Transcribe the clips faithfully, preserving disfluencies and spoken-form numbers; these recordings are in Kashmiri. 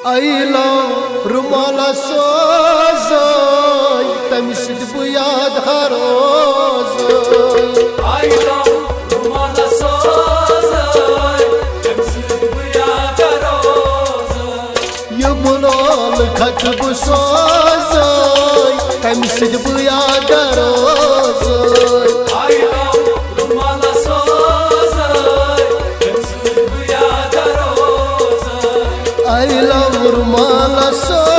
آیلو رومالہ سوزے، تمہِ سۭتۍ بہٕ یاد ہا روزے۔ آیلو رومالہ سوزے، تمہِ سۭتۍ بہٕ یاد ہا روزے۔ یہِ مُنول خط بہٕ سوزے، تمہِ سۭتۍ بہٕ یاد ہا روزے۔ آیلو رومالہ سوزے، تمہِ سۭتۍ بہٕ یاد ہا روزے۔ I love رومالہ سوزے۔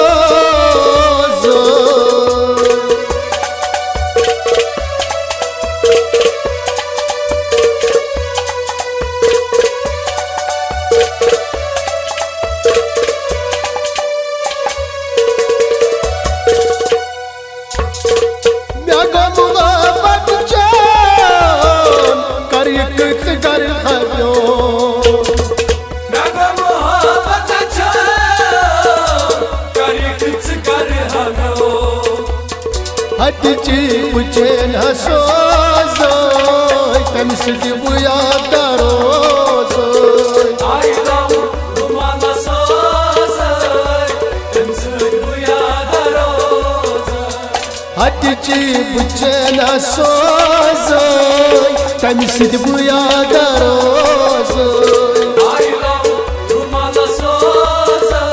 مےٚ گوٚو محبت چون، کر یہِ کٔژ گر ہا میون۔ مےٚ گوٚو محبت چون، کر یہِ کٔژ گر ہا میون۔ ہتہِ چی بہٕ چین ہا سوزے، تمہِ سۭتۍ بہٕ یاد روزے۔ آیلو رومالہ سوزے، تمہِ سۭتۍ بہٕ یاد روزے۔ ہتہِ چی بہٕ چین ہا سوزے، تمہِ سۭتۍ بہٕ یاد روزے۔ آیلو رومالہ سوزے،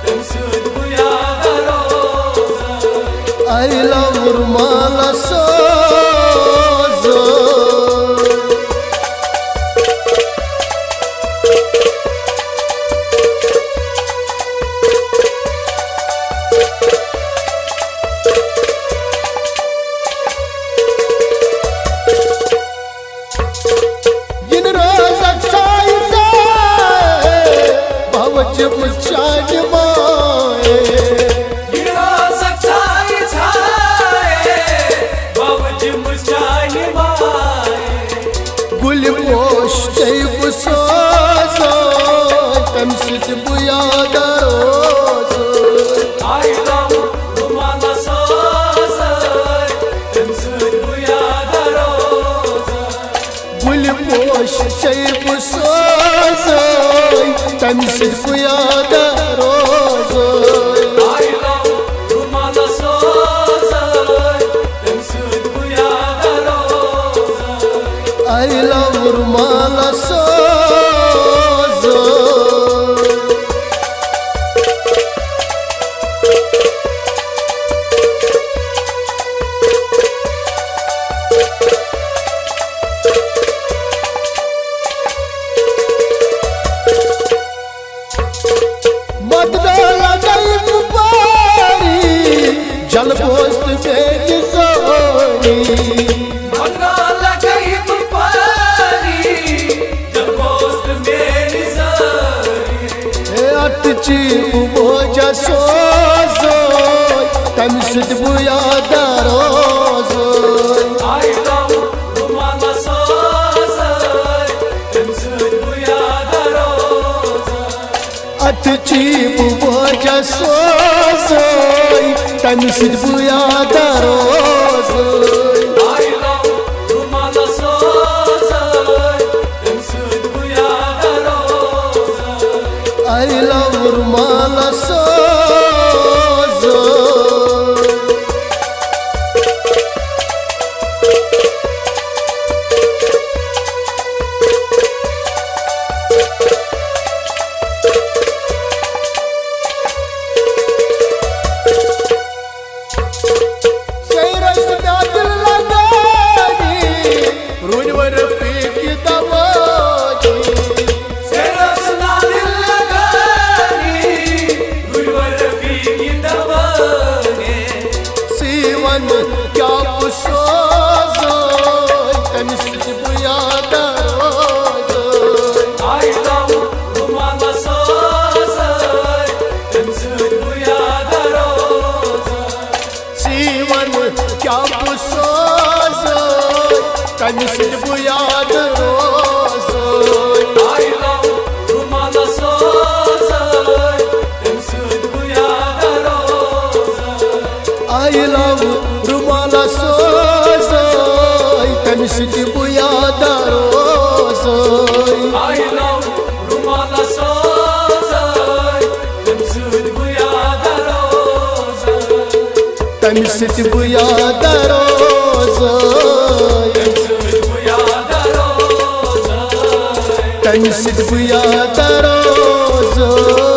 تمہِ سۭتۍ بہٕ یاد روزے۔ آیلو رومالہ سوزے۔ یِنہٕ روزکھ ژایہِ ژایہِ، بہٕ وٕچھِ مُژ چانہِ مایہِ۔ یِنہٕ روزکھ ژایہِ ژایہِ، بہٕ وٕچھِ مُژ چانہِ مایہِ۔ گُلہِ پوش چے بہٕ سوزے، تمہِ سۭتۍ بہٕ یاد روزے۔ آیلو رومالہ سوزے، تمہِ سۭتۍ بہٕ یاد روزے۔ گُلہِ پوش چے بہٕ سوزے، تمہِ سۭتۍ بہٕ یاد روزے۔ آیلو رومالہ سوزے، تمہِ سۭتۍ بہٕ یاد روزے۔ آیلو رومالہ سوزے۔ مدد لگائی باری، جل پوست میری سوری۔ مدد لگائی باری، جل پوست میری سوری۔ ہے اتھ چی بہٕ بوجا سوزے، تمہِ سۭتۍ بہٕ یاد روزے۔ آیلو رومالہ سوزے، تمہِ سۭتۍ بہٕ یاد روزے۔ اتھ چی بہٕ بوجا سوزے، تمہِ سۭتۍ بہٕ یاد روزے۔ آیلو رومالہ سوزے، تمہِ سۭتۍ بہٕ یاد روزے۔ آیلو رومالہ سوزے۔ سیرس مےٚ دل لگانی، روٗدۍ وۄنۍ رفیق یہِ دوٲنی۔ سیرس مےٚ دل لگانی، روٗدۍ وۄنۍ رفیق یہِ دوٲنی۔ سی ون کیٛاہ بہٕ سوزے، تٔمِس سۭتۍ بہٕ یاد روزے۔ آیہِ لو رومالس سوزے، تٔمِس سۭتۍ بہٕ یاد روزے۔ سی ون کیٛاہ بہٕ سوزے، تٔمِس سۭتۍ بہٕ یاد روزے۔ آیہِ لو رومالس سوزے، تٔمِس سۭتۍ بہٕ یاد روزے۔ آیہِ لو رومالس سوزے، تٔمِس سۭتۍ بہٕ یاد روزے۔ آیہِ لو رومالس سوزے، تٔمِس تمہِ سۭتۍ بہٕ یاد روزٕ، تمہِ سۭتۍ بہٕ یاد روزٕ۔